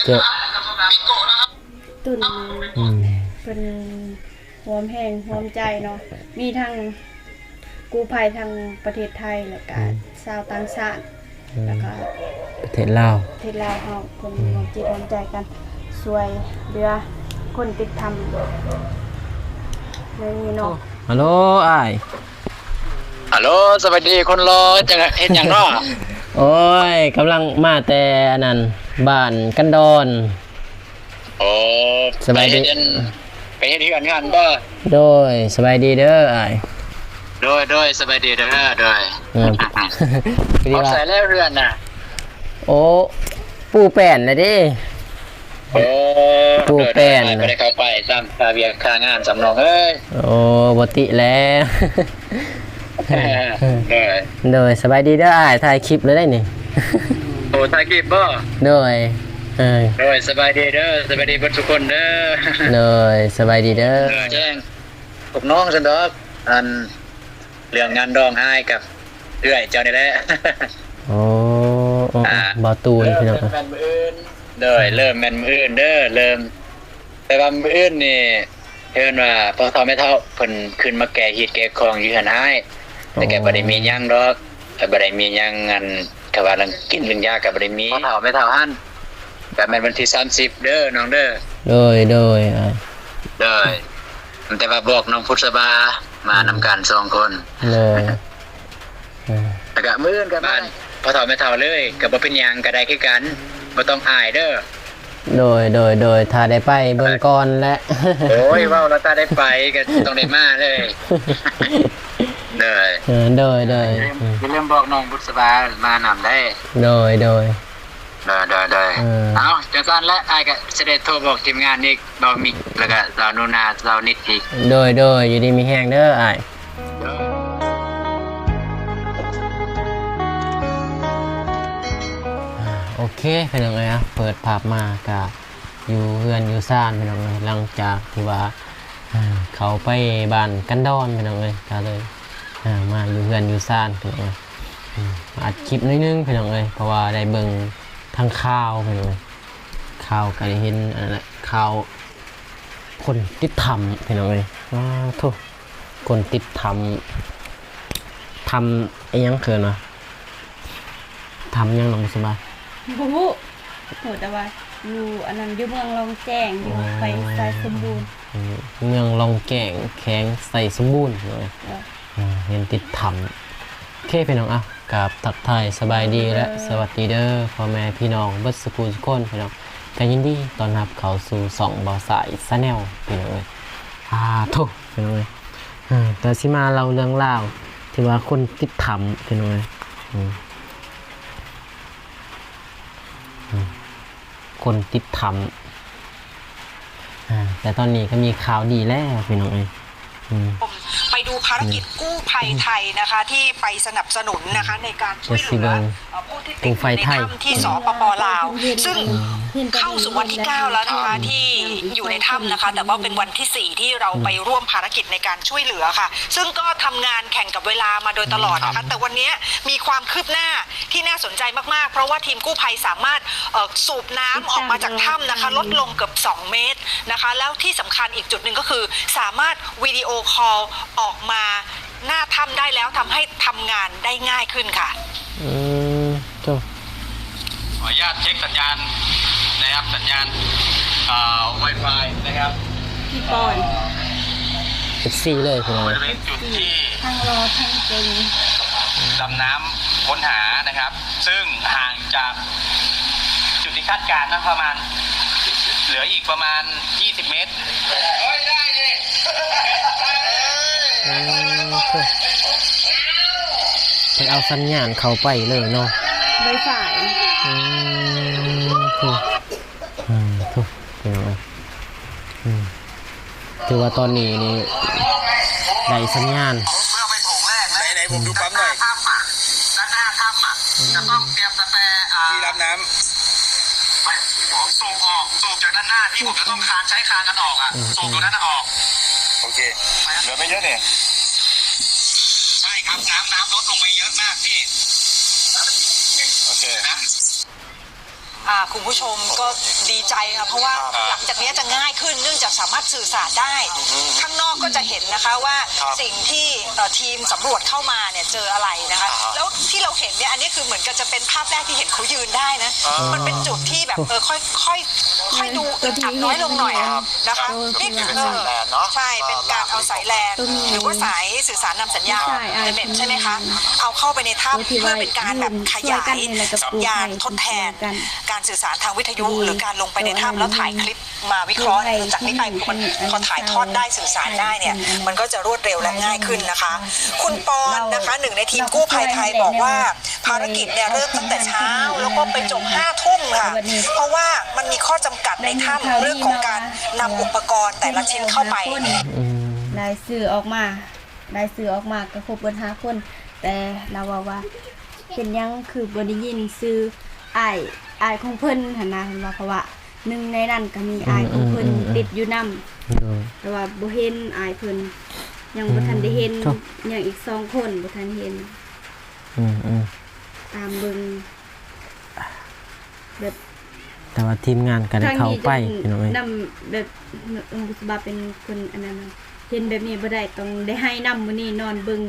ເຈົ້າ ຕົ້ນ ອືມ ເພິ່ນຮ່ວມແຮງຮ່ວມໃຈເນາະ ມີທັງກູ້ໄພທັງປະເທດໄທ ແລ້ວກະ ອືມ ຊາວຕ່າງຊາດ ອືມ ແລ້ວກະປະເທດລາວ ປະເທດລາວເຮົາ ເພິ່ນ ອືມ ຮ່ວມຈິດຮ່ວມໃຈກັນ ຊ່ວຍເຫຼືອຄົນຕິດຖ້ຳໃນນີ້ເນາະ. ຮາໂລອ້າຍ. ຮາໂລ ສະບາຍດີຄົນຫຼໍ່ ຈັ່ງ ເຮັດຫຍັງເນາະ? ໂອ້ຍ ກຳລັງມາແຕ່ອັນນັ້ນ ບ້ານກັນດອນ. ໂອ້ ສະບາຍດີ ໄປເຮັດອັນ ໄປເຮັດເຮືອນຫັ້ນບໍ່? ໂດຍ ສະບາຍດີເດີອ້າຍ. ໂດຍ ໂດຍ ສະບາຍດີເດີ ໂດຍ ເອີ ພໍດີວ່າ ເອົາໃສ່ແລ້ວເຮືອນນະ? ໂອ້ ປູແປ້ນແລ້ວເດ້. ໂອ້ ປູແປ້ນ ບໍ່ໄດ້ເຂົ້າໄປຊ້ຳ ຄ່າວຽກຄ່າງານຊ້ຳນ້ອງເອີຍ. ໂອ້ ບໍ່ຕິແລ້ວ. ໂດຍ ໂດຍ ສະບາຍດີເດີອ້າຍ ຖ່າຍຄລິບແລ້ວໄດ໋ນີ້. ໂອ້ ຖ່າຍຄລິບບໍ່? ໂດຍ ເອີ ໂດຍ ສະບາຍດີເດີ ສະບາຍດີເບິດທຸກຄົນເດີ. ໂດຍ ສະບາຍດີເດີ. ແຈ້ງພວກນ້ອງຊັ້ນດອກ ອັນ ເລື່ອງງານດອງອ້າຍກັບເອື້ອຍເຈົ້ານີ້ແຫຼະ. ໂອ້ ໂອ້ ອ່າ ບ່າວຕູນ ເລີ່ມ ພີ່ນ້ອງ ແມ່ນມື້ອື່ນ. ໂດຍ ເລີ່ມແມ່ນມື້ອື່ນເດີ ເລີ່ມ ແຕ່ວ່າມື້ອື່ນນີ້ ເອີ້ນວ່າພໍ່ເຖົ້າແມ່ເຖົ້າເພິ່ນຂຶ້ນມາແກ່ຮີດແກ່ຄອງຢູ່ເຮືອນອ້າຍ ແຕ່ກະບໍ່ໄດ້ມີຫຍັງດອກ ກະບໍ່ໄດ້ມີຫຍັງ ອັນ ກະວ່າເລື່ອງກິນເລື່ອງຢາກະບໍ່ໄດ້ມີ. ພໍ່ເຖົ້າແມ່ເຖົ້າຫັ້ນ ກະແມ່ນວັນທີສາມສິບເດີນ້ອງເດີ. ໂດຍ ໂດຍ ໂດຍ ແຕ່ວ່າບອກນ້ອງພຸດສະບາ ມານຳກັນສອງຄົນ. ໂດຍ ແລ້ວກະມື້ອື່ນກະບ້ານພໍ່ເຖົ້າແມ່ເຖົ້າເລີຍ ກະບໍ່ເປັນຫຍັງ ກະໄດ້ຄືກັນ ບໍ່ຕ້ອງອາຍເດີ. ໂດຍ ໂດຍ ໂດຍ ຖ້າໄດ້ໄປເບິ່ງກ່ອນແຫຼະ. ໂອ້ຍ ເວົ້າແລ້ວ ຖ້າໄດ້ໄປກະຕ້ອງໄດ້ມາເລີຍ. ໂດຍ ເອີ ໂດຍ ໂດຍ ຢ່າລືມ ຢ່າລືມບອກນ້ອງບຸດສະບາມານຳໄດ້. ໂດຍ ໂດຍ ໂດຍ ໂດຍ ໂດຍ ເອີ ເອົາ ຈັ່ງຊັ້ນແຫຼະ ອ້າຍກະຊິໄດ້ໂທບອກທີມງານອີກ ບ່າວມິກ ແລ້ວກະສາວໜູນາ ສາວນິດອີກ. ໂດຍ ໂດຍ ຢູ່ດີມີແຮງເດີອ້າຍ. ໂອເຄ ພີ່ນ້ອງເອີຍ ເປີດພາບມາກະຢູ່ເຮືອນຢູ່ຊານ ພີ່ນ້ອງເອີຍ ຫຼັງຈາກທີ່ວ່າ ອ່າ ເຂົ້າໄປບ້ານກັນດອນ ພີ່ນ້ອງເອີຍ ກະເລີຍ ອ່າ ມາຢູ່ເຮືອນຢູ່ຊານ ພີ່ນ້ອງເອີຍ ອືມ ອັດຄລິບໜ້ອຍໜຶ່ງ ພີ່ນ້ອງເອີຍ ເພາະວ່າໄດ້ເບິ່ງທາງຂ່າວ ພີ່ນ້ອງເອີຍ ຂ່າວກະໄດ້ເຫັນອັນນັ້ນແຫຼະ ຂ່າວຄົນຕິດຖ້ຳ ພີ່ນ້ອງເອີຍ. ອ້າໂທ້ ຄົນຕິດຖ້ຳ ຖ້ຳອີ່ຫຍັງເອີ້ນວ່າ ຖ້ຳຫຍັງນ້ອງບຸດສະບາ? ບໍ່ຮູ້ ຮູ້ແຕ່ວ່າຢູ່ອັນນັ້ນ ຢູ່ເມືອງລ່ອງແຈ້ງ ຢູ່ແຂວງໄຊສົມບູນ. ອືມ ເມືອງລ່ອງແຈ້ງ ແຂວງໄຊສົມບູນ ເອີ ອ່າ ເຫັນຕິດຖ້ຳ. ໂອເຄ ພີ່ນ້ອງ ເອົາ ກາບທັກທາຍສະບາຍດີ ແລະ ສະຫວັດດີເດີ ພໍ່ແມ່ພີ່ນ້ອງເບິດສູ່ຜູ້ສູ່ຄົນ ພີ່ນ້ອງ ກະຍິນດີຕ້ອນຮັບເຂົ້າສູ່ຊ່ອງບ່າວສາຍ Channel ພີ່ນ້ອງເອີຍ. ອາໂທ້ ພີ່ນ້ອງເອີຍ ເອີ ກະຊິມາເລົ່າເລື່ອງລາວທີ່ວ່າຄົນຕິດຖ້ຳ ພີ່ນ້ອງເອີຍ ອືມ ອືມ ຄົນຕິດຖ້ຳ ອາ ແຕ່ຕອນນີ້ກະມີຂ່າວດີແລ້ວ ພີ່ນ້ອງເອີຍ. ອືມ ໄປດູພາລະກິດກູ້ໄພໄທນະຄະ ທີ່ໄປສະໜັບສະໜູນນະຄະ ໃນການຊ່ວຍເຫຼືອ ເອີ ຜູ້ທີ່ຕິດຢູ່ໃນຖ້ຳທີ່ ສປປ ລາວ ຊຶ່ງເຂົ້າສູ່ວັນທີເກົ້າແລ້ວນະຄະ ທີ່ຢູ່ໃນຖ້ຳນະຄະ ແຕ່ວ່າເປັນວັນທີສີ່ທີ່ເຮົາໄປຮ່ວມພາລະກິດໃນການຊ່ວຍເຫຼືອຄ່ະ ຊຶ່ງກໍທຳງານແຂ່ງກັບເວລາມາໂດຍຕະຫຼອດນະຄະ ແຕ່ວັນເນີ້ຍມີຄວາມຄືບໜ້າ ທີ່ໜ້າສົນໃຈມາກໆ ເພາະວ່າທີມກູ້ໄພສາມາດ ເອີ ສູບນ້ຳອອກມາຈາກຖ້ຳນະຄະ ລົດລົງເກືອບສອງເມດນະຄະ ແລ້ວທີ່ສຳຄັນອີກຈຸດໜຶ່ງກໍຄື ສາມາດວິດີໂອຄອລອອກມາໜ້າຖ້ຳໄດ້ແລ້ວ ທຳໃຫ້ທຳງານໄດ້ງ່າຍຂຶ້ນຄ່ະ. ອືມ ໂທ້ ຂໍອະນຸຍາດເຊັກສັນຍານນະຄັບ ສັນຍານ ເອີ ວາຍຟາຍນະຄັບ ທີ່ປ່ອນ ເອັຟຊີເລີຍ ພີ່ນ້ອງ ບໍລິເວນຈຸດທີ່ທັງລໍທັງເກັ່ງ ດຳນ້ຳຄົ້ນຫານະຄັບ ຊຶ່ງຫ່າງຈາກຈຸດທີ່ຄາດການນະ ປະມານ ເຫຼືອອີກປະມານ ຊາວເມດ. ອືມ ເພິ່ນເອົາສັນຍານເຂົ້າໄປເລີຍເນາະ ໄວຟາຍ. ອືມ ໂອ້ ອືມ ໂອ້ ພີ່ນ້ອງເອີຍ ອືມ ຖືວ່າຕອນນີ້ນີ້ໄດ້ສັນຍານ. ໄດ້ ໄດ້ ຜົມດູປ້ຳໜ້ອຍ. ດ້ານໜ້າຖ້ຳອະ ຈະຕ້ອງຕຽມສະແຕ ອ່າ ທີ່ຮັບນ້ຳ ສູບອອກ ສູບຈາກດ້ານໜ້າ ທີ່ຜົມຈະຕ້ອງຄານ ໃຊ້ຄານນັ້ນອອກອະ ສູບຕົວນັ້ນອອກ. ໂອເຄ ເຫຼືອໄປເຍອະນີ້. ໃຊ່ຄັບ ນ້ຳ ນ້ຳລົດລົງໄປເຍອະມາກພີ່. ໂອເຄ ນະ. อ่า คุณผู้ชมก็ดีใจค่ะ เพราะว่าหลังจากนี้จะง่ายขึ้น เนื่องจากสามารถสื่อสารได้ ข้างนอกก็จะเห็นนะคะว่า ครับ สิ่งที่ เอ่อ ทีมสำรวจเข้ามาเนี่ยเจออะไรนะคะ อ่าฮะ แล้วที่เราเห็นเนี่ย อันนี้คือเหมือนกับจะเป็นภาพแรกที่เห็นเขายืนได้นะ อ่า มันเป็นจุดที่แบบ เออ ค่อย ค่อย ค่อยดูอึดอัดน้อยลงหน่อยอะนะคะ ครับ นี่ เออ ใช่ เป็นการเอาสายแลน หรือว่าสายสื่อสารนำสัญญาณอินเทอร์เน็ตใช่ไหมคะ เอาเข้าไปในถ้ำเพื่อเป็นการแบบขยายสัญญาณทดแทนการสื่อสารทางวิทยุ หรือการลงไปในถ้ำแล้วถ่ายคลิปมาวิเคราะห์จากนี้ไป พอมัน พอถ่ายทอดได้ สื่อสารได้เนี่ย มันก็จะรวดเร็วและง่ายขึ้นนะคะ คุณปอนนะคะ หนึ่งในทีมกู้ภัยไทยบอกว่า ภารกิจเนี่ยเริ่มตั้งแต่เช้า แล้วก็ไปจบห้าทุ่มค่ะ เพราะว่ามันมีข้อจำกัดในถ้ำเรื่องของการนำอุปกรณ์แต่ละชิ้นเข้าไป ອືມ ລາຍຊື່ອອກມາ ລາຍຊື່ອອກມາກໍຄົບເບິດຫ້າຄົນ ແຕ່ລາວເວົ້າວ່າ ເປັນຫຍັງຄືບໍ່ໄດ້ຍິນຊື່ອ້າຍ ອ້າຍຂອງເພິ່ນຫັ້ນນະ ເພິ່ນວ່າ ເພາະວ່າໜຶ່ງໃນນັ້ນກໍມີອ້າຍຂອງເພິ່ນ ອືມໆໆໆ ຕິດຢູ່ນຳ ໂດຍ ແຕ່ວ່າບໍ່ເຫັນອ້າຍເພິ່ນ ຍັງບໍ່ທັນໄດ້ເຫັນ ອືມ ຍັງອີກສອງຄົນບໍ່ທັນເຫັນ ອືມໆ ຕາມເບິ່ງ ແບບ ແຕ່ວ່າທີມງານກໍໄດ້ເຂົ້າໄປ ທາງນີ້ຈະ ພີ່ນ້ອງເອີຍ ນຳແບບ ອືມ ບຸດສະບາເປັນຄົນອັນນັ້ນນະ ເຫັນແບບນີ້ບໍ່ໄດ້ ຕ້ອງໄດ້ໄຫ້ນຳມື້ນີ້ ນອນເບິ່ງ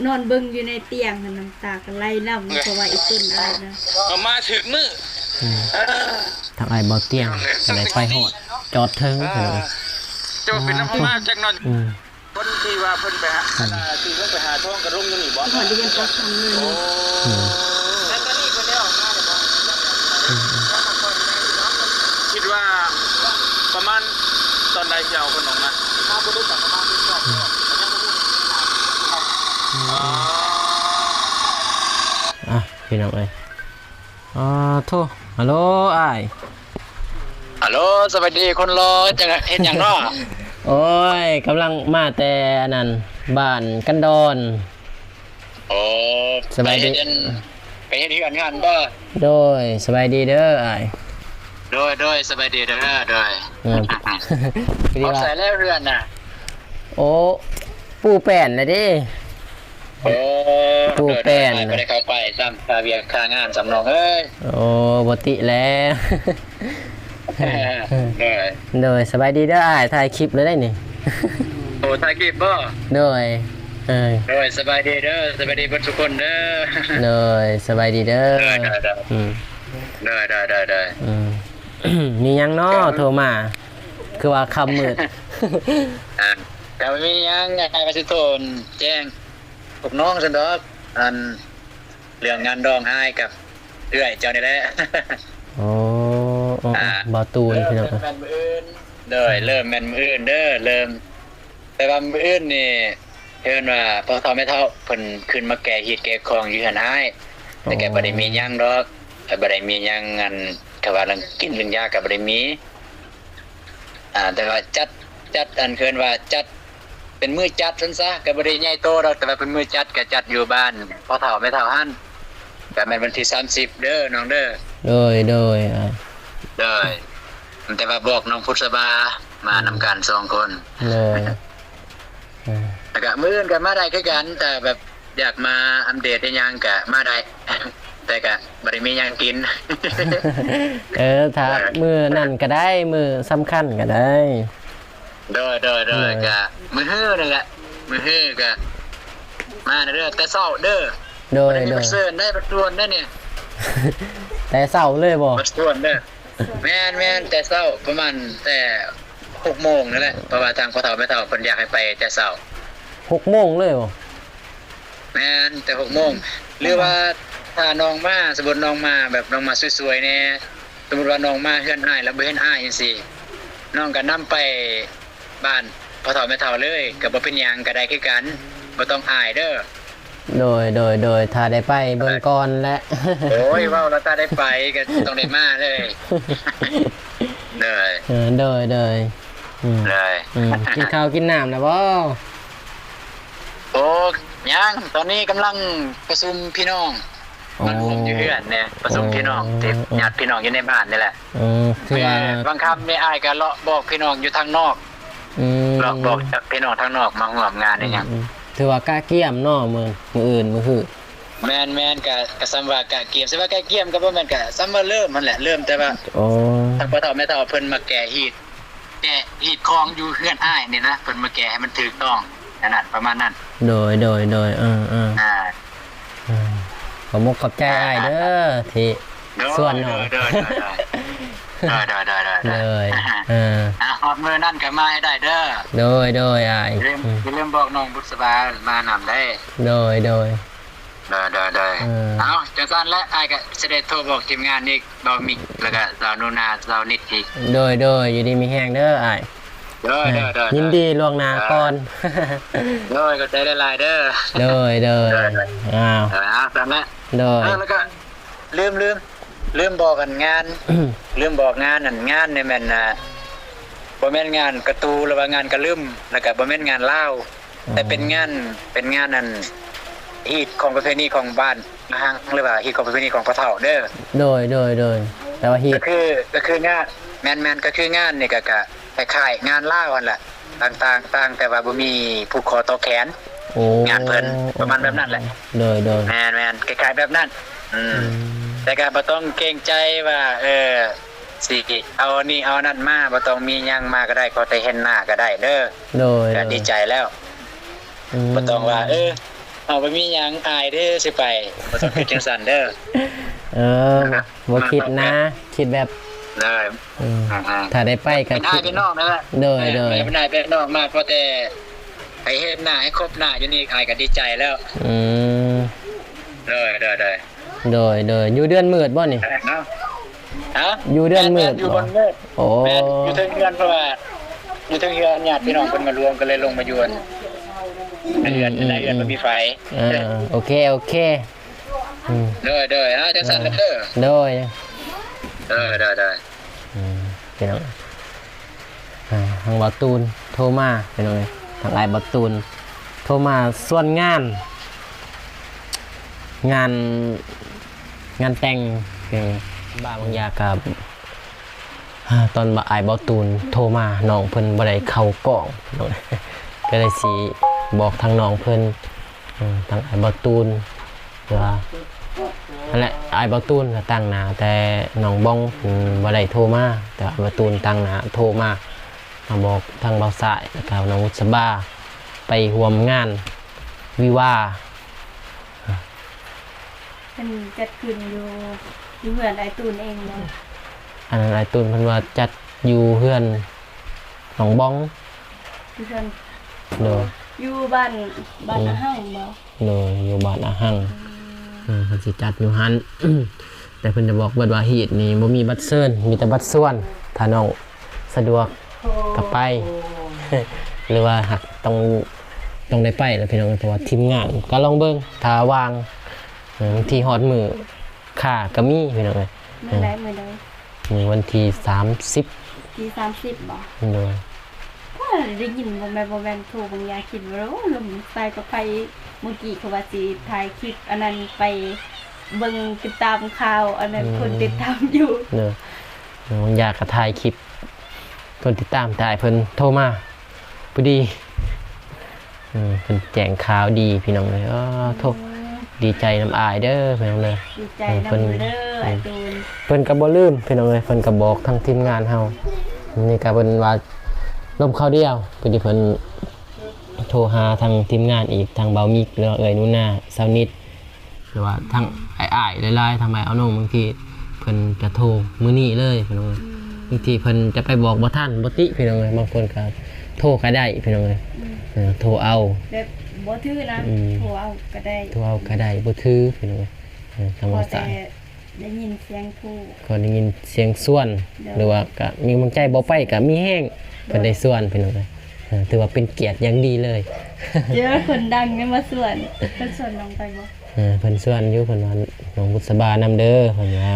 ນອນເບິ່ງຢູ່ໃນຕຽງຫັ້ນ ນ້ຳຕາກໍໄຫຼນຳ ເພາະວ່າອີ່ຕົນອ້າຍນະ ເອົາມາຖືກມື້ ອືມ ເອີ ທາງອ້າຍບໍ່ຕຽງກໍໄດ້ໄປຮອດ ຈອດເທິງ ເອີ ພີ່ນ້ອງເອີຍ ເຈົ້າເປັນນຳມາຈັກໜ້ອຍ ອືມ ຄົນທີ່ວ່າເພິ່ນໄປຫາ ອັນນ່າ ທີ່ເພິ່ນໄປຫາທອງກໍລົງຢູ່ນີ້ບໍ່? ຮອດຢູ່ບ້ານປາກຄຳເລີຍ ໂອ້ ອືມ ແລ້ວຕອນນີ້ເພິ່ນໄດ້ອອກມາແລ້ວບໍ່? ອືມໆ ຄິດວ່າປະມານຕອນໃດຊິເອົາເພິ່ນອອກມາ? ມາບໍ່ໄດ້ ປະມານ ອືມ ອາ ພີ່ນ້ອງເອີຍ ອາໂທ້ ຮັລໂຫຼອ້າຍ ຮັລໂຫຼ ສະບາຍດີຄົນຫຼໍ່ ເຮັດຫຍັງເນາະ? ໂອ້ຍ ກຳລັງມາແຕ່ອັນນັ້ນ ບ້ານກັນດອນ ໂອ້ ສະບາຍດີ ໄປເຮັດເຮືອນຫັ້ນບໍ່? ໂດຍ ສະບາຍດີເດີອ້າຍ ໂດຍ ໂດຍ ສະບາຍດີເດີ ໂດຍ ເອີ ພໍດີວ່າ ໃສແລ້ວເຮືອນນະ? ໂອ້ ປູແປ້ນແລ້ວເດ້ ໂອ້ ປູແປ້ນ ບໍ່ໄດ້ເຂົ້າໄປຊ້ຳ ຄາວຽກຄາງານຊ້ຳນ້ອງເອີຍ ໂອ້ ບໍ່ຕິແລ້ວ ໂດຍ ໂດຍ ສະບາຍດີເດີອ້າຍ ຖ່າຍຄລິບແລ້ວໄດ໋ນີ້ ໂອ້ ຖ່າຍຄລິບບໍ່? ໂດຍ ເອີ ໂດຍ ສະບາຍດີເດີ ສະບາຍດີເບິດທຸກຄົນເດີ ໂດຍ ສະບາຍດີເດີ ໂດຍ ໂດຍ ໂດຍ ອືມ ໂດຍ ໂດຍ ໂດຍ ໂດຍ ອືມ ມີຫຍັງເນາະ ໂທມາ ຄືວ່າຄ່ຳມືດ ອ່າ ກໍບໍ່ມີຫຍັງ ອ້າຍວ່າຊິໂທແຈ້ງ ພວກນ້ອງຊັ້ນດອກ ອັນ ເລື່ອງງານດອງອ້າຍກັບເອື້ອຍເຈົ້ານີ້ແຫຼະ ໂອ້ ໂອ້ ອ່າ ບ່າວຕູນ ເລີ່ມ ພີ່ນ້ອງ ແມ່ນມື້ອື່ນ ໂດຍ ເລີ່ມແມ່ນມື້ອື່ນເດີ ເລີ່ມ ແຕ່ວ່າມື້ອື່ນນີ້ ເພິ່ນວ່າພໍ່ເຖົ້າແມ່ເຖົ້າເພິ່ນຂຶ້ນມາແກ່ຮີດແກ່ຄອງຢູ່ເຮືອນອ້າຍ ແຕ່ກໍ ອໍ ບໍ່ໄດ້ມີຫຍັງດອກ ກໍບໍ່ໄດ້ມີຫຍັງ ອັນ ຖ້າວ່າເລື່ອງກິນເລື່ອງຢາກໍບໍ່ໄດ້ມີ ອ່າ ແຕ່ວ່າຈັດ ຈັດ ອັນ ເອີ້ນວ່າຈັດ ເປັນມື້ຈັດຊັ້ນຊະ ກໍບໍ່ໄດ້ໃຫຍ່ໂຕດອກ ແຕ່ວ່າເປັນມື້ຈັດ ກໍຈັດຢູ່ບ້ານພໍ່ເຖົ້າແມ່ເຖົ້າຫັ້ນ ກໍແມ່ນວັນທີສາມສິບເດີນ້ອງເດີ ໂດຍ ໂດຍ ອ່າ ໂດຍ ແຕ່ວ່າບອກນ້ອງພຸດສະບາມານຳກັນສອງຄົນ ໂດຍ ອ່າ ແລ້ວກໍມື້ອື່ນກໍມາໄດ້ຄືກັນ ແຕ່ແບບ ຢາກມາອັບເດດອີ່ຫຍັງກະມາໄດ້ ແຕ່ກະບໍ່ໄດ້ມີຫຍັງກິນ ເອີ ຖ້າ ເອີ ມື້ນັ້ນກະໄດ້ ມື້ສຳຄັນກະໄດ້ ໂດຍ ໂດຍ ໂດຍ ໂດຍ ກະມື້ຮືນັ້ນແຫຼະ ມື້ຮືກະມາເດີ ແຕ່ເຊົ້າເດີ ໂດຍ ໂດຍ ເຊີນໄດ້ ບັດຊວນໄດ້ນີ້ ແຕ່ເຊົ້າເລີຍບໍ່? ບັດຊວນເດີ ແມ່ນໆ ແຕ່ເຊົ້າ ປະມານແຕ່ຫົກໂມງນັ້ນແຫຼະ ເພາະວ່າທາງພໍ່ເຖົ້າແມ່ເຖົ້າເພິ່ນຢາກໃຫ້ໄປແຕ່ເຊົ້າ ຫົກໂມງເລີຍບໍ່? ແມ່ນ ແຕ່ຫົກໂມງ ຫຼືວ່າຖ້ານ້ອງມາ ສົມມຸດນ້ອງມາແບບນ້ອງມາສວຍໆແດ່ ສົມມຸດວ່ານ້ອງມາເຮືອນອ້າຍແລ້ວບໍ່ເຫັນອ້າຍຈັ່ງຊີ້ ນ້ອງກໍນຳໄປບ້ານພໍ່ເຖົ້າແມ່ເຖົ້າເລີຍ ກໍບໍ່ເປັນຫຍັງ ກໍໄດ້ຄືກັນ ບໍ່ຕ້ອງອາຍເດີ. ໂດຍ ໂດຍ ໂດຍ ຖ້າໄດ້ໄປເບິ່ງກ່ອນແຫຼະ. ໂອ້ຍ ເວົ້າແລ້ວ ຖ້າໄດ້ໄປກໍຕ້ອງໄດ້ມາເລີຍ. ໂດຍ ເອີ ໂດຍ ໂດຍ ອືມ ໂດຍ ອືມ ກິນເຂົ້າກິນນ້ຳແລ້ວບໍ່? ໂອ້ ຍັງ ຕອນນີ້ກຳລັງປະຊຸມພີ່ນ້ອງ ມາລວມຢູ່ເຮືອນແດ່ ປະຊຸມພີ່ນ້ອງ ໂອ້ ທີ່ ໂອ້ ຍາດພີ່ນ້ອງຢູ່ໃນບ້ານນີ້ແຫຼະ. ເອີ ຄືວ່າ ບາງຄ່ຳນີ້ອ້າຍກໍເລາະບອກພີ່ນ້ອງຢູ່ທາງນອກ ອືມ ເລາະບອກຈາກພີ່ນ້ອງທາງນອກມາຮ່ວມງານອີ່ຫຍັງ ອືມ ອືມ ຖືວ່າກະກຽມເນາະ ມື້ ມື້ອື່ນ ມື້ຮື. ແມ່ນໆ ກະ ກະສ່ຳວ່າກະກຽມ ຊິວ່າກະກຽມກະບໍ່ແມ່ນ ກະສ່ຳວ່າເລີ່ມຫັ້ນແຫຼະ ເລີ່ມແຕ່ວ່າ ໂອ້ ທາງພໍ່ເຖົ້າແມ່ເຖົ້າເພິ່ນມາແກະຮີດ ແກະຮີດຄອງຢູ່ເຮືອນອ້າຍນີ້ນະ ເພິ່ນມາແກະໃຫ້ມັນຖືກຕ້ອງ ອັນນັ້ນ ປະມານນັ້ນ. ໂດຍ ໂດຍ ໂດຍ ເອີ ເອີ ອ່າ ເອີ ຂອບມຸກຂອບໃຈອ້າຍເດີ ອ່າ ທີ່ ໂດຍ ຊວນນ້ອງ ໂດຍ ໂດຍ ໂດຍ ໂດຍ ໂດຍ ໂດຍ ໂດຍ ໂດຍ ອ່າ ຮອດມື້ນັ້ນກໍມາໃຫ້ໄດ້ເດີ ໂດຍ ໂດຍ ອ້າຍ ຢ່າລືມ ອືມ ຢ່າລືມບອກນ້ອງບຸດສະບາມານຳເດີ ໂດຍ ໂດຍ ໂດຍ ໂດຍ ໂດຍ ເອີ ເອົາ ຈັ່ງຊັ້ນແຫຼະ ອ້າຍກໍຊິໄດ້ໂທບອກທີມງານອີກ ບ່າວມິກ ແລ້ວກໍສາວໜູນາ ສາວນິດອີກ ໂດຍ ໂດຍ ຢູ່ດີມີແຮງເດີອ້າຍ ໂດຍ ໂດຍ ໂດຍ ຍິນດີລ່ວງໜ້າກ່ອນ ໂດຍ ຂອບໃຈຫຼາຍໆເດີ ໂດຍ ໂດຍ ໂດຍ ໂດຍ ອ້າວ ເອີ ເອົາ ຊັ້ນແຫຼະ ໂດຍ ເອີ ແລ້ວກໍ ລືມ ລືມ ລືມບອກ ອັນງານ ລືມບອກງານ ອັນງານນີ້ແມ່ນ ອ່າ ບໍ່ແມ່ນງານກະຕູ ຫຼືວ່າງານກະລຶ້ມ ແລ້ວກະບໍ່ແມ່ນງານລາວ ອໍ ແຕ່ເປັນງານ ເປັນງານ ອັນ ຮີດຂອງປະເພນີຂອງບ້ານອາຫັງ ຫຼືວ່າຮີດຂອງປະເພນີຂອງພໍ່ເຖົ້າເດີ ໂດຍ ໂດຍ ໂດຍ ແຕ່ວ່າຮີດ ກະຄື ກະຄືງານ ແມ່ນໆ ກະຄືງານນີ້ກະ ກະ ຄ້າຍໆງານລາວຫັ້ນແຫຼະ ຕ່າງໆ ຕ່າງແຕ່ວ່າບໍ່ມີຜູກຄໍຕໍ່ແຂນ ໂອ້ ງານເພິ່ນ ປະມານແບບນັ້ນແຫຼະ ໂດຍ ໂດຍ ແມ່ນໆ ຄ້າຍໆແບບນັ້ນ ອືມ ອືມ ແຕ່ກໍບໍ່ຕ້ອງເກງໃຈວ່າ ເອີ ຊິເອົາອັນນີ້ເອົາອັນນັ້ນມາ ບໍ່ຕ້ອງມີຫຍັງມາກໍໄດ້ ຂໍແຕ່ເຫັນໜ້າກໍໄດ້ເດີ ໂດຍ ກໍ ໂດຍ ດີໃຈແລ້ວ ອືມ ບໍ່ຕ້ອງວ່າ ເອີ ເຮົາບໍ່ມີຫຍັງ ອາຍເດ້ຊິໄປ ບໍ່ຕ້ອງຄິດຈັ່ງຊັ້ນເດີ ເອີ ບໍ່ຄິດນະ ຄິດແບບ ໂດຍ ອືມ ອ່າໆ ຖ້າໄດ້ໄປກໍ ເປັນອ້າຍເປັນນ້ອງນັ້ນແຫຼະ ໂດຍ ເອີ ໂດຍ ເປັນອ້າຍເປັນນ້ອງມາ ພໍແຕ່ໃຫ້ເຫັນໜ້າ ໃຫ້ພົບໜ້າຢູ່ນີ້ ອ້າຍກໍດີໃຈແລ້ວ ອືມ ໂດຍ ໂດຍ ໂດຍ ໂດຍ ໂດຍ ຢູ່ເດືອນມືດບໍ່ນີ້ ເນາະ ຮະ ຢູ່ເດືອນມືດ ແມ່ນໆ ຢູ່ເດືອນມືດ ໂອ້ ແມ່ນ ຢູ່ເທິງເຮືອນ ເພາະວ່າຢູ່ເທິງເຮືອນ ຍາດພີ່ນ້ອງເພິ່ນມາລວມ ກໍເລີຍລົງມາຢູ່ ອືມ ໃນເຮືອນ ອືມ ໃນເຮືອນ ອືມ ມັນມີໄຟ ເອີ ໂອເຄ ໂອເຄ ອືມ ໂດຍ ໂດຍ ເອົາ ຈັ່ງຊັ້ນເດີ ໂດຍ ໂດຍ ໂດຍ ໂດຍ ອືມ ພີ່ນ້ອງ ອ່າ ທາງບ່າວຕູນໂທມາ ພີ່ນ້ອງເອີຍ ທາງອ້າຍບ່າວຕູນໂທມາຊວນງານ ງານ ງານແຕ່ງ ເອີ ບາງຢ່າງກໍ ອ່າ ຕອນບ່າວ ອ້າຍບ່າວຕູນໂທມາ ນ້ອງເພິ່ນບໍ່ໄດ້ເຂົ້າກ້ອງ ກໍເລີຍຊິບອກທາງນ້ອງເພິ່ນ ເອີ ທາງອ້າຍບ່າວຕູນ ວ່າ ຫັ້ນແຫຼະ ອ້າຍບ່າວຕູນກໍຕາງໜ້າ ແຕ່ນ້ອງບອງ ເພິ່ນບໍ່ໄດ້ໂທມາ ແຕ່ອ້າຍບ່າວຕູນຕາງໜ້າໂທມາ ມາບອກທາງບ່າວຊາຍ ແລ້ວກໍນ້ອງບຸດສະບາ ໄປຮ່ວມງານວິວາ ເພິ່ນຈັດຂຶ້ນຢູ່ ຢູ່ເຮືອນອ້າຍຕູນເອງບໍ່? ອັນນັ້ນອ້າຍຕູນເພິ່ນວ່າຈັດຢູ່ເຮືອນນ້ອງບອງ ຢູ່ເຮືອນ ໂດຍ ຢູ່ບ້ານ ບ້ານອາຫັງບໍ່? ໂດຍ ຢູ່ບ້ານອາຫັງ ອືມ ເອີ ເພິ່ນຊິຈັດຢູ່ຫັ້ນ ແຕ່ເພິ່ນຈະບອກເບິດວ່າຮີດນີ້ບໍ່ມີບັດເຊີນ ມີແຕ່ບັດຊວນ ຖ້ານ້ອງສະດວກກໍໄປ ຫຼືວ່າຫາກຕ້ອງ ຕ້ອງໄດ້ໄປແຫຼະພີ່ນ້ອງ ເພາະວ່າທີມງານກໍລອງເບິ່ງ ຖ້າວ່າງ ເອີ ບາງທີຮອດມື້ຂ້າກໍມີພີ່ນ້ອງເອີຍ ມື້ໃດ ເອີ ມື້ໃດ? ມື້ວັນທີສາມສິບ ທີສາມສິບບໍ່? ໂດຍ ໂອ້ຍ ໄດ້ຍິນບໍ່ແມ່ນ ບໍ່ແມ່ນໂທບາງຢ່າງຄິດວ່າ ໂອ້ ລົມໃສ່ປະໄພ ມື້ກີ້ເຂົາວ່າຊິຖ່າຍຄລິບອັນນັ້ນ ໄປເບິ່ງຕິດຕາມຂ່າວອັນນັ້ນ ອືມ ຄົນຕິດຕາມຢູ່ ໂດຍ ບາງຢ່າງກໍຖ່າຍຄລິບ ຄົນຕິດຕາມ ແຕ່ອ້າຍເພິ່ນໂທມາພໍດີ ເອີ ເພິ່ນແຈ້ງຂ່າວດີພີ່ນ້ອງເອີຍ ໂອ້ ໂທ້ ອືມ ດີໃຈນຳອ້າຍເດີພີ່ນ້ອງເດີ ດີໃຈນຳເດີ ເອີ ເພິ່ນ ອ້າຍຕູນ ເພິ່ນກໍບໍ່ລືມພີ່ນ້ອງເອີຍ ເພິ່ນກໍບອກທາງທີມງານເຮົາ ນີ້ກໍເພິ່ນວ່າລົມຂ່າວດຽວ ພໍດີເພິ່ນໂທຫາທາງທີມງານອີກ ທາງບ່າວມິກ ຫຼືວ່າເອື້ອຍໜູນາ ສາວນິດ ຫຼືວ່າທາງອ້າຍໆຫຼາຍໆ ທາງອ້າຍອານົງ ບາງທີເພິ່ນຈະໂທມື້ນີ້ເລີຍພີ່ນ້ອງເອີຍ ອືມ ບາງທີເພິ່ນຈະໄປບອກບໍ່ທັນ ບໍ່ຕິພີ່ນ້ອງເອີຍ ບາງຄົນກໍໂທກໍໄດ້ພີ່ນ້ອງເອີຍ ອືມ ເອີ ໂທເອົາ ແບບບໍ່ຖືນະ ອືມ ໂທເອົາກໍໄດ້ ໂທເອົາກໍໄດ້ ບໍ່ຖືພີ່ນ້ອງເອີຍ ເອີ ທຳມະຊາດ ໄດ້ຍິນສຽງຜູ້ ກໍໄດ້ຍິນສຽງຊວນ ໂດຍ ຫຼືວ່າກະມີກຳລັງໃຈ ບໍ່ໄປກະມີແຮງ ໂດຍ ເພິ່ນໄດ້ຊວນພີ່ນ້ອງເອີຍ ເອີ ຖືວ່າເປັນກຽດຢ່າງດີເລີຍ ເຈີຄົນດັງໄດ້ມາຊວນ ເພິ່ນຊວນນ້ອງໄປບໍ່? ເອີ ເພິ່ນຊວນຢູ່ ເພິ່ນວ່ານ້ອງບຸດສະບານຳເດີ ເພິ່ນວ່າ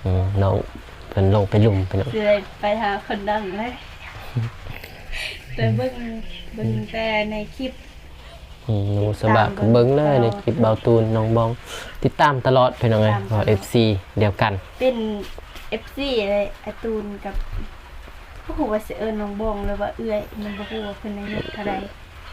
ໂອ້ ເອີ ນ້ອງເພິ່ນລົງໄປລຸ່ມພີ່ນ້ອງ ຊິໄດ້ໄປຫາຄົນດັງເລີຍ ແຕ່ເບິ່ງ ເບິ່ງແຕ່ໃນຄລິບ ອືມ ນ້ອງບຸດສະບາກໍເບິ່ງເລີຍໃນຄລິບບ່າວຕູນ ນ້ອງບອງ ຕິດຕາມຕະຫຼອດພີ່ນ້ອງເອີຍ ເພາະວ່າເອັຟຊີດຽວກັນ ເປັນເອັຟຊີເລີຍ ອ້າຍຕູນກັບ ບໍ່ຮູ້ວ່າຊິເອີ້ນນ້ອງບອງ ຫຼືວ່າເອື້ອຍ ຍັງບໍ່ຮູ້ວ່າເພິ່ນອາຍຸເທົ່າໃດ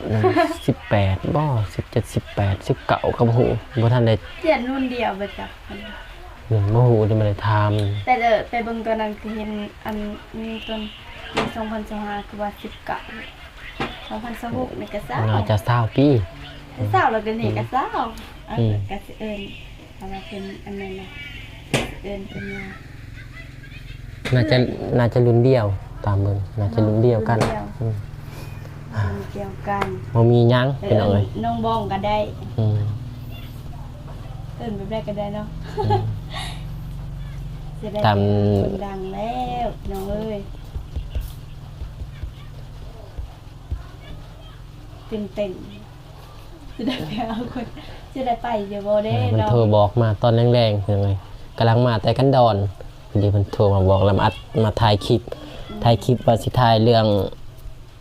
ອືມ ສິບແປດບໍ ສິບເຈັດ ສິບແປດ ສິບເກົ້າ ກໍບໍ່ຮູ້ ບໍ່ທັນໄດ້ ຮຽນລຸ້ນດຽວບໍ່ຈັກ ອືມ ບໍ່ຮູ້ ຍັງບໍ່ໄດ້ຖາມ ແຕ່ ແຕ່ເບິ່ງຕອນນັ້ນຄືເຫັນອັນມີຕອນປີສອງພັນຊາວຫ້າ ຄືວ່າສິບເກົ້າ ສອງພັນຊາວຫົກນີ້ກໍຊາວ ໜ້າຈະຊາວປີ ຊາວແລ້ວກໍນີ້ກໍຊາວ ອືມ ກໍຊິເອີ້ນ ເພາະວ່າເພິ່ນອັນນັ້ນນະ ເອີ້ນເພິ່ນວ່າ ໜ້າຈະ ເອື້ອຍ ໜ້າຈະລຸ້ນດຽວ ຕາມເບິ່ງໜ້າຈະລຸ້ນດຽວກັນ ລຸ້ນດຽວ ອືມ ລຸ້ນດຽວກັນ ບໍ່ມີຫຍັງ ເອີ້ນ ພີ່ນ້ອງເອີຍ ນ້ອງບອງກໍໄດ້ ອືມ ເອີ້ນແບບໃດກໍໄດ້ເນາະ ອືມ ຊິໄດ້ ຕາມ ເປັນຄົນດັງແລ້ວ ພີ່ນ້ອງເອີຍ ຕື່ນເຕັ້ນ. ຊິໄດ້ໄປເອົາຄົນ ຊິໄດ້ໄປຢູ່ບໍ່ເດ້ ເອີ ເພິ່ນ ເນາະ ໂທບອກມາຕອນແລງໆ ພີ່ນ້ອງເອີຍ ກຳລັງມາແຕ່ກັນດອນ ພໍດີເພິ່ນໂທມາບອກ ແລ້ວມາອັດ ມາຖ່າຍຄລິບ ອືມ ຖ່າຍຄລິບວ່າຊິຖ່າຍເລື່ອງ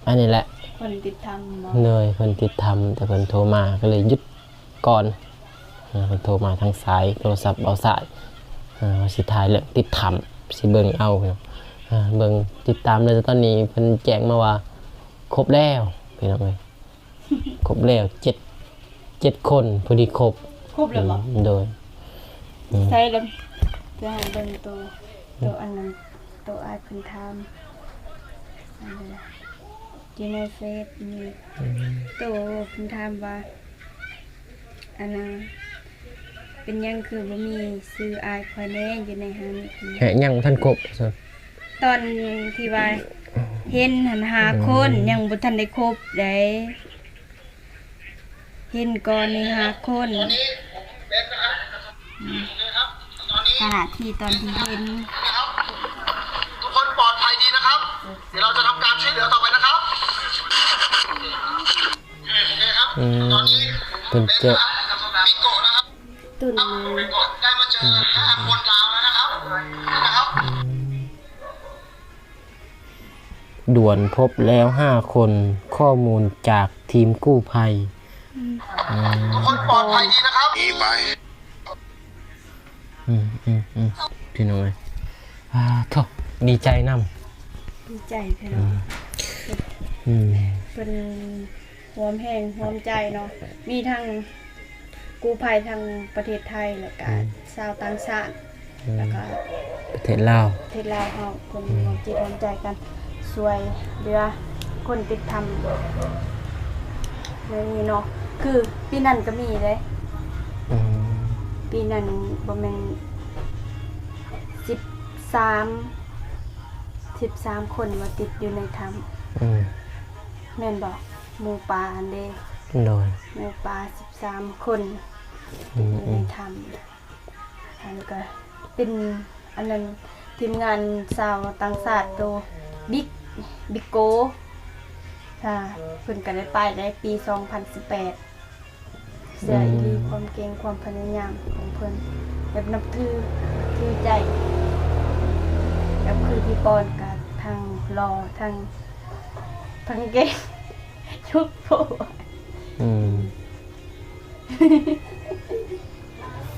ອັນນີ້ແຫຼະ ຄົນຕິດທຳບໍ ໂດຍ ເພິ່ນຕິດທຳ ແຕ່ເພິ່ນໂທມາ ກໍເລີຍຢຸດກ່ອນ ເພິ່ນໂທມາທາງສາຍໂທລະສັບເບົາສາຍ ວ່າຊິຖ່າຍເລື່ອງຕິດທຳ ຊິເບິ່ງເອົາ ເບິ່ງຕິດຕາມເລີຍ ແຕ່ຕອນນີ້ເພິ່ນແຈ້ງມາວ່າຄົບແລ້ວ ພີ່ນ້ອງເອີຍ. ຄົບແລ້ວ ເຈັດ ເຈັດຄົນ ພໍດີຄົບ ຄົບແລ້ວບໍ? ອືມ ໂດຍ ອືມ ໃສ່ລະ ຈະໃຫ້ເບິ່ງໂຕ ໂຕອັນນັ້ນ ໂຕອ້າຍເພິ່ນຖາມ ອັນນັ້ນລະ ຢູ່ໃນເຟສນີ້ ອືມ ໂຕເພິ່ນຖາມວ່າ ອັນນ່າ ເປັນຫຍັງຄືບໍ່ມີຊື່ອ້າຍຂ້ອຍແດ່ຢູ່ໃນຫັ້ນ? ແຮະ ຍັງບໍ່ທັນຄົບ ຕອນທີ່ວ່າເຫັນຫັ້ນຫ້າຄົນ ອືມ ຍັງບໍ່ທັນໄດ້ຄົບໃດ ເຫັນກ່ອນນີ້ຫ້າຄົນ ຂະນະທີ່ຕອນທີ່ເຫັນ ทุกคนปลอดภัยดีนะครับ เดี๋ยวเราจะทำการช่วยเหลือต่อไปนะครับ ອືມ ເພິ່ນຈະ ตุน ດ່ວນ ພົບແລ້ວຫ້າຄົນ ຂໍ້ມູນຈາກທີມກູ້ໄພ ອືມ ອືມ ทุกคนปลอดภัยดีนะครับ ອືມ ອືມ ອືມ ພີ່ນ້ອງເອີຍ ອາ ໂທ້ ດີໃຈນຳ ດີໃຈພີ່ນ້ອງ ອືມ ອືມ ເພິ່ນຮ່ວມແຮງຮ່ວມໃຈເນາະ ມີທັງກູ້ໄພທັງປະເທດໄທ ແລ້ວກະ ອືມ ຊາວຕ່າງຊາດ ອືມ ແລ້ວກະປະເທດລາວ ປະເທດລາວເຮົາ ເພິ່ນ ອືມ ຮ່ວມຈິດຮ່ວມໃຈກັນ ຊ່ວຍເຫຼືອຄົນຕິດທຳ ແນວນີ້ເນາະ ຄືປີນັ້ນກໍມີເດ້ ອືມ ປີນັ້ນບໍ່ແມ່ນສິບສາມ ສິບສາມຄົນວ່າຕິດຢູ່ໃນຖ້ຳ ອືມ ແມ່ນບໍ່? ໝູ່ປ່າຫັ້ນເດ້ ໂດຍ ໝູ່ປ່າສິບສາມຄົນ ອືມ ຢູ່ໃນຖ້ຳ ອັນກໍເປັນ ອັນນັ້ນ ທີມງານຊາວຕ່າງຊາດໂຕ ບິກ ບິກໂກ ຖ້າເພິ່ນກໍໄດ້ໄປໃນປີສອງພັນສິບແປດ ເຊື່ອອີ່ຫຼີ ອືມ ຄວາມເກັ່ງ ຄວາມພະຍາຍາມຂອງເພິ່ນ ແບບນັບຖື ຖືໃຈ ແບບຄືພີ່ປອນກໍທັງຫຼໍ່ ທັງ ທັງເກັ່ງ ທຸກໂພ ອືມ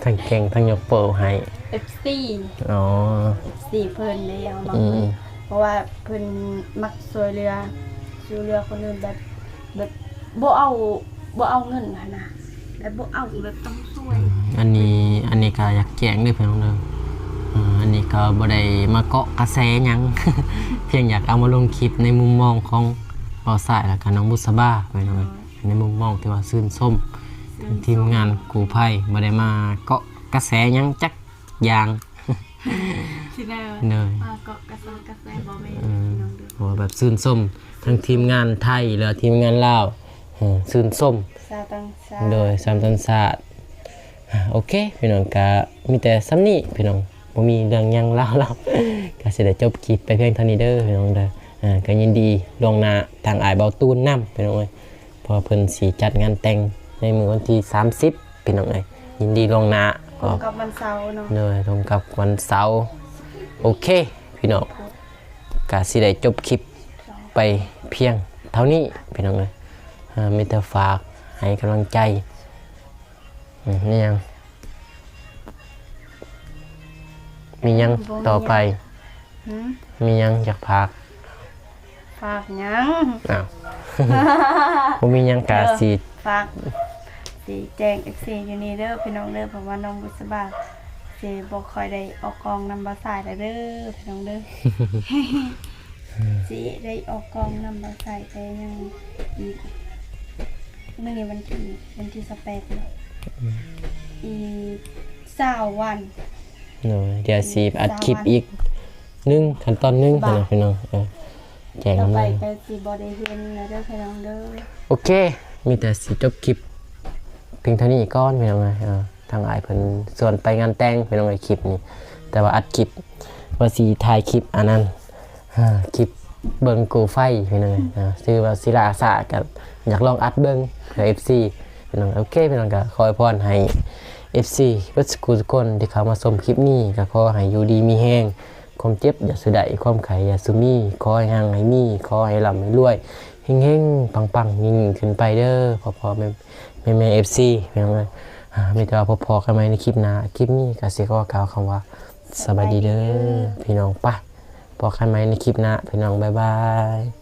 ທັງເກັ່ງທັງຍົກໂປ້ໃຫ້ ເອັຟຊີ ອໍ ເອັຟຊີເພິ່ນເດ້ ເອົາມາ ອືມ ເພາະວ່າເພິ່ນມັກຊ່ວຍເຫຼືອ ຊ່ວຍເຫຼືອຄົນອື່ນແບບ ແບບບໍ່ເອົາ ບໍ່ເອົາເງິນຫັ້ນນະ ແບບບໍ່ເອົາ ແບບຕ້ອງຊ່ວຍ ອືມ ອັນນີ້ ອັນນີ້ກໍຢາກແຈ້ງເດີພີ່ນ້ອງເດີ ອາ ອັນນີ້ກໍບໍ່ໄດ້ມາເກາະກະແສຫຍັງ ພຽງຢາກເອົາມາລົງຄລິບໃນມຸມມອງຂອງບ່າວຊາຍ ແລ້ວກໍນ້ອງບຸດສະບາ ພີ່ນ້ອງເອີຍ. ໃນມຸມມອງທີ່ວ່າຊື່ນຊົມ ຊື່ນຊົມ ທີມງານກູ້ໄພ ບໍ່ໄດ້ມາເກາະກະແສຫຍັງຈັກຢ່າງ ຊິໄດ້ ເດີ ມາເກາະກະແສ ກະແສບໍ່ແມ່ນ ອືມ ເນາະ ເພາະວ່າແບບຊື່ນຊົມທັງທີມງານໄທ ແລະ ທີມງານລາວ ເອີ ຊື່ນຊົມຊາວຕ່າງຊາດ ໂດຍ ຊາວຕ່າງຊາດ ໂອເຄ ພີ່ນ້ອງ ກະມີແຕ່ສ່ຳນີ້ພີ່ນ້ອງ ບໍ່ມີເລື່ອງຫຍັງຫຼາຍແລ້ວ ກະຊິໄດ້ຈົບຄລິບໄປພຽງເທົ່ານີ້ເດີພີ່ນ້ອງເດີ ອາ ກໍຍິນດີລ່ວງໜ້າທາງອ້າຍເບົາຕູນນຳພີ່ນ້ອງເອີຍ ເພາະວ່າເພິ່ນຊິຈັດງານແຕ່ງໃນມື້ວັນທີສາມສິບພີ່ນ້ອງເອີຍ ຍິນດີລ່ວງໜ້າ ຕົງກັບວັນເສົາເນາະ ໂດຍ ຕົງກັບວັນເສົາ ໂອເຄພີ່ນ້ອງ ກະຊິໄດ້ຈົບຄລິບໄປພຽງເທົ່ານີ້ພີ່ນ້ອງເອີຍ ອາ ມີແຕ່ຝາກໃຫ້ກຳລັງໃຈ ອືມ ມີຫຍັງ ມີຫຍັງຕໍ່ໄປ? ຫືມ? ມີຫຍັງຢາກຝາກ? ຝາກຫຍັງ? ອ້າວ ບໍ່ມີຫຍັງກະຊິ ຝາກຊິແຈ້ງເອັຟຊີຢູ່ນີ້ເດີພີ່ນ້ອງເດີ ເພາະວ່ານ້ອງບຸດສະບາຊິບໍ່ຄ່ອຍໄດ້ອອກກ້ອງນຳບ່າວຊາຍແລ້ວເດີພີ່ນ້ອງເດີ ຊິໄດ້ອອກກ້ອງນຳບ່າວຊາຍແຕ່ຍັງອີກ ມື້ນີ້ວັນທີ ວັນທີຊາວແປດເນາະ ອີກຊາວວັນ ໂດຍ ດຽວຊິອັດຄລິບອີກໜຶ່ງ ຂັ້ນຕອນໜຶ່ງ ພີ່ນ້ອງ ເອີ ແຈ້ງ ຕໍ່ໄປກໍຊິບໍ່ໄດ້ເຫັນແລ້ວເດີພີ່ນ້ອງເດີ ໂອເຄ ມີແຕ່ຊິຈົບຄລິບພຽງເທົ່ານີ້ກ່ອນພີ່ນ້ອງເອີຍ ທາງອ້າຍເພິ່ນຊວນໄປງານແຕ່ງພີ່ນ້ອງເອີຍ ຄລິບນີ້ ແຕ່ວ່າອັດຄລິບວ່າຊິຖ່າຍຄລິບອັນນັ້ນ ຄລິບເບິ່ງໂກໄຟພີ່ນ້ອງເອີຍ ຊື່ວ່າຊິລ່າຊ້າ ກໍຢາກລອງອັດເບິ່ງເພື່ອເອັຟຊີພີ່ນ້ອງ ໂອເຄ ພີ່ນ້ອງ ກໍຂໍອວຍພອນໃຫ້ເອັຟຊີເບິດສູ່ຜູ້ສູ່ຄົນທີ່ເຂົ້າມາຊົມຄລິບນີ້ ກໍຂໍໃຫ້ຢູ່ດີມີແຮງ ຄວາມເຈັບຢ່າສູ່ໄດ້ ຄວາມໄຂ້ຢ່າສູ່ມີ ຂໍໃຫ້ຮັ່ງໃຫ້ມີ ຂໍໃຫ້ລ່ຳໃຫ້ລວຍ ເຮັງໆ ປັງໆ ຍິ່ງໆ ຂຶ້ນໄປເດີ ພໍ່ໆ ແມ່ໆ ເອັຟຊີ ພີ່ນ້ອງເອີຍ ມີແຕ່ວ່າພໍ້ໆ ກັນໃໝ່ໃນຄລິບໜ້າ ຄລິບນີ້ກໍຊິຂໍກ່າວຄຳວ່າ ສະບາຍດີເດີ ພີ່ນ້ອງ ປະ ພໍ້ກັນໃໝ່ໃນຄລິບໜ້າ ພີ່ນ້ອງ ບາຍບາຍ.